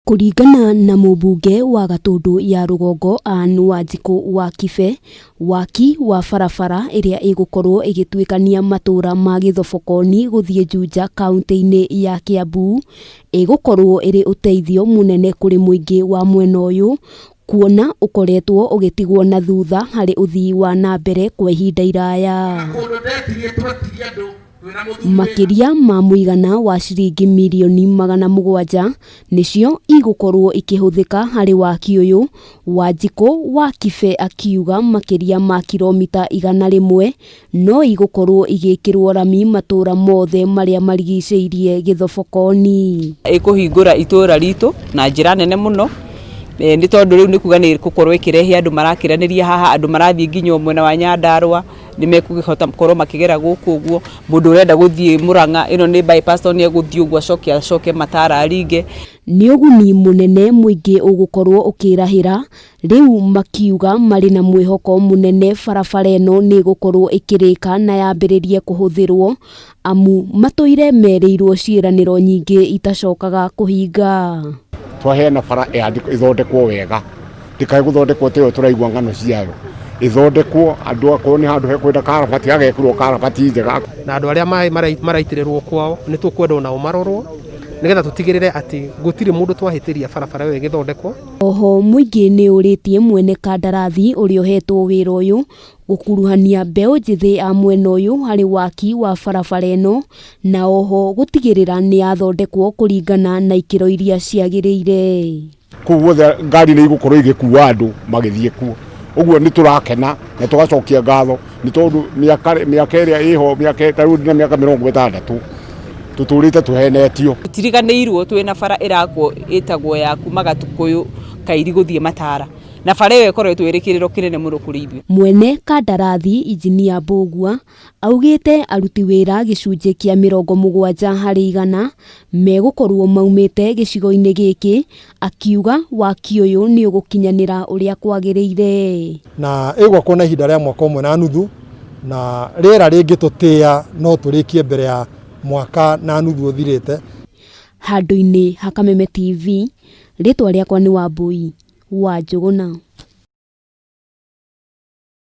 Kũringana na mũmbunge wa Gatũndũ ya rũgongo Ann Wanjikũ wa Kibe, waki wa barabara ĩrĩa ĩgũkorwo ĩgĩtuĩkania matũra ma Gĩthobokoni gũthiĩ Juja kaunti-inĩ ya Kiambu, ĩgũkorwo ĩrĩ ũteithio mũnene kũrĩ mũingĩ wa mwena ũyũ, kuona ũkoretwo ũgĩtigwo na thutha harĩ ũthii wa na mbere kwa ihinda iraya. Makĩria ma mũigana wa ciringi mirioni 700 nĩcio igũkorwo ikĩhũthĩka harĩ waki ũyũ, Wanjikũ wa Kibe akiuga makĩria ma kiromita 100 no igũkorwo igĩkĩrwo rami matũra mothe marĩa marigicĩirie Gĩthobokoni. Ĩkũhingũra itũra ritũ na njĩra nene mũno nĩ tondũ rĩu nĩ kuga nĩ ĩgũkorwo ĩkĩrehe andũ marakĩranĩria haha, andũ marathiĩ nginya mwena wa Nyandarũa nĩ mekũhota gũkorwo makĩgera gũkũ ũguo, mũndũ ũrenda gũthiĩ Mũrang'a ĩno nĩ bypass tondũ nĩ egũthiĩ ũguo acoke acoke Matara aringe. Nĩ ũguni mũnene mũingĩ ũgũkorwo ũkĩrahĩra, rĩu makiuga marĩ na mwĩhoko mũnene barabara ĩno nĩ ĩgũkorwo ĩkĩrĩka na yambĩrĩrie kũhũthĩrwo, amu matũire merĩirwo ciĩranĩro nyingĩ itacokaga kũhinga. Twaheana bara ĩthondekwo wega, ndĩkae gũthondekwo ta ĩyo tũraigua ng'ano ciayo, ĩthondekwo andũ akorwo nĩ handũ hekwenda karabati hagekĩrwo karabati njega. Na andũ arĩa maĩ maraitĩrĩrwo kwao nĩ tũkwenda onao marorwo nĩgetha tũtigĩrĩre atĩ gũtirĩ mũndũ twahĩtĩria barabara ĩyo ĩgĩthondekwo. Oho mũingĩ nĩ ũrĩtie mwene kandarathi ũrĩa ũhetwo wĩra ũyũ gũkuruhania mbeũ njĩthĩ a mwena ũyũ harĩ waki wa barabara ĩno na oho gũtigĩrĩra nĩ yathondekwo kũringana na ikĩro iria ciagĩrĩire. Kũu guothe ngari nĩ igũkorwo igĩkua andũ magĩthiĩ kuo. Ũguo nĩ tũrakena na tũgacokia ngatho nĩ tondũ mĩaka mĩaka ĩrĩa ĩho mĩaka ta rĩu ndĩna mĩaka 60 tũtũrĩte tũhenetio. Tũtiriganĩirwo twĩna bara ĩrakwo ĩtagwo ya kuma Gatũkũyũ Kairi gũthiĩ Matara na bara ĩyo ĩkoretwo ĩrĩ kĩrĩro kĩnene mũno kũrĩ ithuĩ. Mwene kandarathi Injinia Mbũgua augĩte aruti wĩra gĩcunjĩ kĩa 70% megũkorwo maumĩte gĩcigo-inĩ gĩkĩ, akiuga waki ũyũ nĩ ũgũkinyanĩra ũrĩa kwagĩrĩire. Na ĩgwakwo na ihinda rĩa mwaka ũmwe na nuthu, na rĩera rĩngĩtũtĩa no tũrĩkie mbere ya mwaka na nuthu ũthirĩte. Handũ-inĩ ha Kameme TV, rĩtwa rĩakwa nĩ Wambui wa Njũgũna.